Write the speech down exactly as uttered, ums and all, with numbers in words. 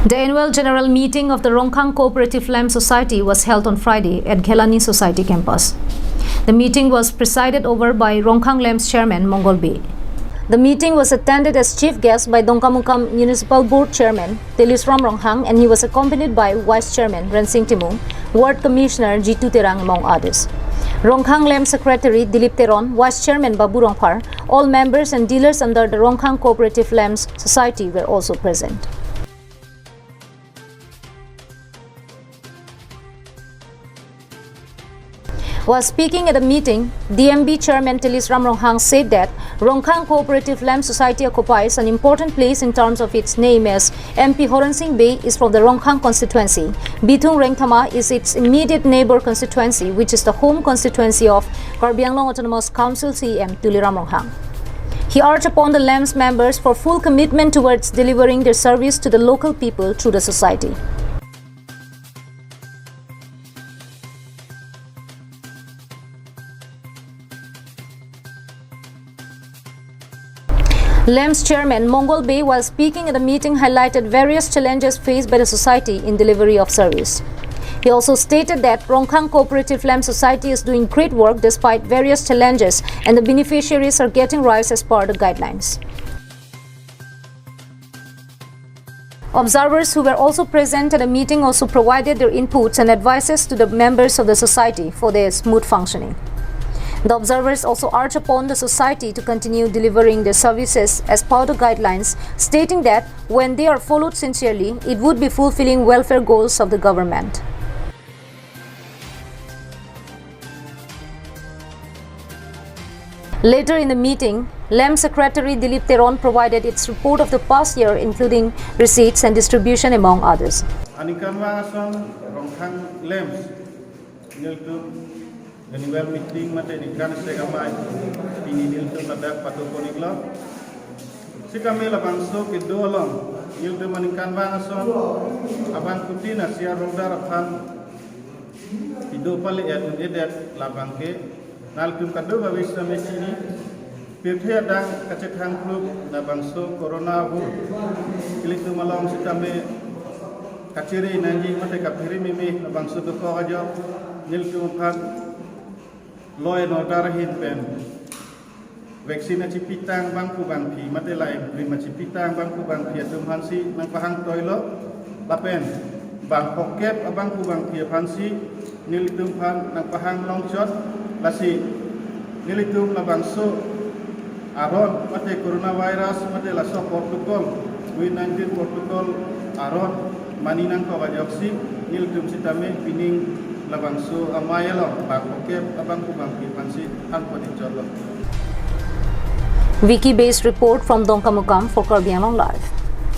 The annual general meeting of the Rongkhang Cooperative Lamps Society was held on Friday at Ghelani Society campus. The meeting was presided over by Rongkhang Lamps Chairman Mongol Bey. The meeting was attended as chief guest by Dongkamukam Municipal Board Chairman Tilisram Ronghang, and he was accompanied by Vice Chairman Rensing Timung, Ward Commissioner Jitu Terang, among others. Rongkhang Lamps Secretary Dilip Teron, Vice Chairman Babu Rongphar, all members and dealers under the Rongkhang Cooperative Lamps Society were also present. While speaking at the meeting, D M B Chairman Tilisram Ronghang said that Rongkhang Cooperative Lamps Society occupies an important place in terms of its name, as M P Horen Sing Bey is from the Rongkhang constituency. Bithung Rengthama is its immediate neighbor constituency, which is the home constituency of Karbi Anglong Autonomous Council C E M Tuliram Ronghang. He urged upon the Lamps members for full commitment towards delivering their service to the local people through the society. Lamps Chairman Mongol Bey, while speaking at the meeting, highlighted various challenges faced by the society in delivery of service. He also stated that Rongkhang Cooperative Lamps Society is doing great work despite various challenges, and the beneficiaries are getting rice as per the guidelines. Observers who were also present at the meeting also provided their inputs and advices to the members of the society for their smooth functioning. The observers also urged upon the society to continue delivering their services as per the guidelines, stating that when they are followed sincerely, it would be fulfilling welfare goals of the government. Later in the meeting, Lamps Secretary Dilip Teron provided its report of the past year, including receipts and distribution, among others. Aningkanvang ason Rongkhang Lamps nelitum annual meeting mate ningkan isi amei pini nelitum ladak pado pon-iklo. Sitame labangso kedo along nelitum aningkanvang ason abangphutin a-shareholder aphan kedo pale-et un-edet labang ke nelitum kadokave sitame chini. Pirthe adang kachethang phlup labangso corona ahut ilitum along sitame kachere nangji mate kaphere meme labangso dokok ajok nelitum aphan law and order ahin pen vaccine achipitang abangphu bangphi mate la emprim achipitang abangphu bangphi atum aphansi nangpahang toilo. Lapen bang phokep abangphu bangphi aphansi nelitum aphan nangpahang longchot. Lasi nelitum labangso aron mate coronavirus mate laso protocol, covid nineteen protocol aron mani nangkok ajoksi nelitum sitame pining labangso amei along bang phokep abangphu bangphi aphansi hang pon-ik chotlo. Vicky Bey's report from Dongkamukam for Karbi Anglong Live.